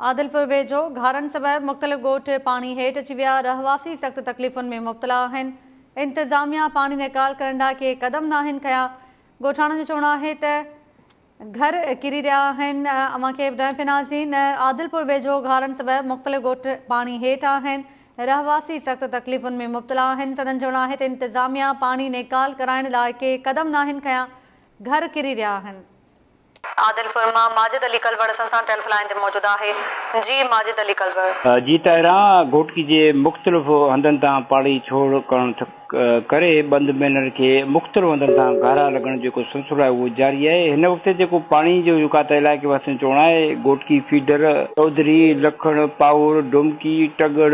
عادلپور ويجهو گهارن سبب مختلف ڳوٺ پاڻي هيٺ اچي ويا، رهواسي سخت تڪليفن ۾ مبتلا آهن، انتظاميا پاڻي نيڪال ڪرڻ لاء ڪي قدم ناهن کنيا، ڳوٺاڻن جو چوڻ آهي ته گهر ڪري رهيا آهن، اوهان کي ٻڌايون پيا ناظرين عادلپور ويجهو گهارن سبب مختلف ڳوٺ پاڻي هيٺ آهن، رهواسي سخت تڪليفن ۾ مبتلا آهن، سندن چوڻ آهي ته انتظاميا پاڻي نيڪال ڪرائڻ لاء ڪي قدم ناهن کنيا، گهر ڪري رهيا آهن. عادلپور مان ماجد علي ڪلوڙ اسان سان ٽيليفون لائين تي موجود آهي جي ماجد علي ڪلوڙ. جي طاهران گهوٽڪي جي مختلف هنڌن تان پاڻي ڇوڙ ڪرڻ ڪري بند مينر کي مختلف هنڌن تان گهارا لڳڻ جيڪو سلسلو آهي اهو جاري آهي هن وقت جيڪو پاڻي جو جيڪا ته علائقي واسين جو چوڻ آهي گهوٽڪي فيڊر، چوڌري، لکڻ، پاهور، ڊومڪي، ٽڳڙ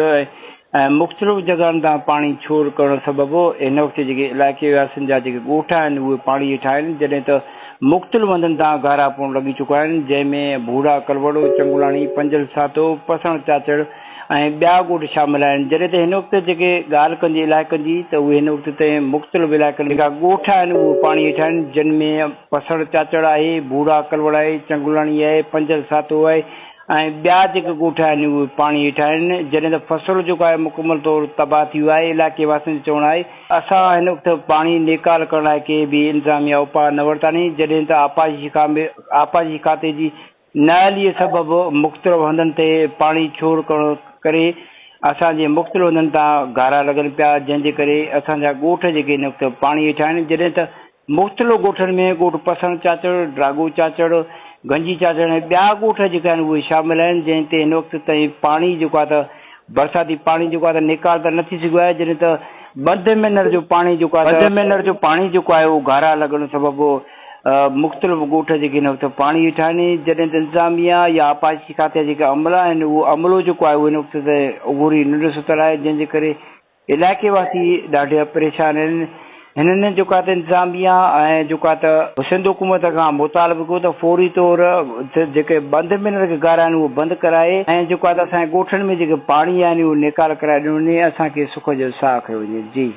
۽ مختلف جڳهن تان پاڻي ڇوڙ ڪرڻ سبب هن وقت جيڪي علائقي واسين جا جيڪي ڳوٺ آهن اهي پاڻي هيٺ آهن جڏهن ته مختلف هنڌن تان گهارا پوڻ لڳي چڪا آهن جنهن ۾ ڀوڙا ڪلوڙو، چنگلاڻي، پنجل ساتو، پسڻ چاچڙ ۽ ٻيا ڳوٺ شامل آهن جڏهن ته هن وقت جيڪي ڳالهه ڪجي علائقن جي ته اهي هن وقت تائين مختلف علائقن جيڪا ڳوٺ آهن اهي پاڻي هيٺ آهن جن ۾ پسڻ چاچڙ آهي، ڀوڙا ڪلوڙ آهي، چنگلاڻي آهي، پنجل ساتو آهي ۽ ٻيا جيڪي ڳوٺ آهن اهي پاڻي هيٺ آهن جڏهن ته فصل جيڪو آهي مڪمل طور تباهه ٿي ويو آهي علائقي واسين جو چوڻ آهي اسان هن وقت پاڻي نيڪال ڪرڻ لاء ڪي به انتظاميا اپاء نه ورتا آهن جڏهن ته آبپاشي آبپاشي کاتي جي نااهلي سبب مختلف هنڌن تي پاڻي ڇوڙ ڪرڻ ڪري اسان جي مختلف هنڌن تان گهارا لڳن پيا جنهن جي ڪري اسان جا ڳوٺ جيڪي هن وقت پاڻي هيٺ آهن جڏهن ته مختلف ڳوٺن ۾ ڳوٺ پسڻ چاچڙ، ڊاڳو چاچڙ، گنجي چاچڙ ۽ ٻيا ڳوٺ جيڪي آهن اهي شامل آهن جنهن تي هن وقت تائين پاڻي جيڪو آهي ته برساتي پاڻي جيڪو آهي ته نيڪال ته نه ٿي سگهيو آهي جڏهن ته بند مينر جو پاڻي جيڪو آهي بند مينر جو پاڻي جيڪو آهي اهو گهارا لڳڻ سبب مختلف ڳوٺ جيڪي هن وقت پاڻي هيٺ آهن جڏهن ته انتظاميا يا آبپاشي کاتي جا جيڪي عملا آهن اهو عملو جيڪو آهي اهو هن وقت تائين عبوري ننڊ ستل آهي جنهن جي ڪري علائقي واسي ڏاڍا پريشان آهن، هنن جيڪو آهي ته انتظاميا ۽ جيڪو آهي ته سنڌ حڪومت کان مطالبو ڪيو ته فوري طور جيڪي بند مينر کي گهر آهن اهي بند ڪرائي ۽ جيڪو آهي ته اسان جي ڳوٺن ۾ جيڪي پاڻي آهن اهو نيڪال ڪرائي ڏنو وڃي اسان کي سک جو ساهه کنيو وڃي جي.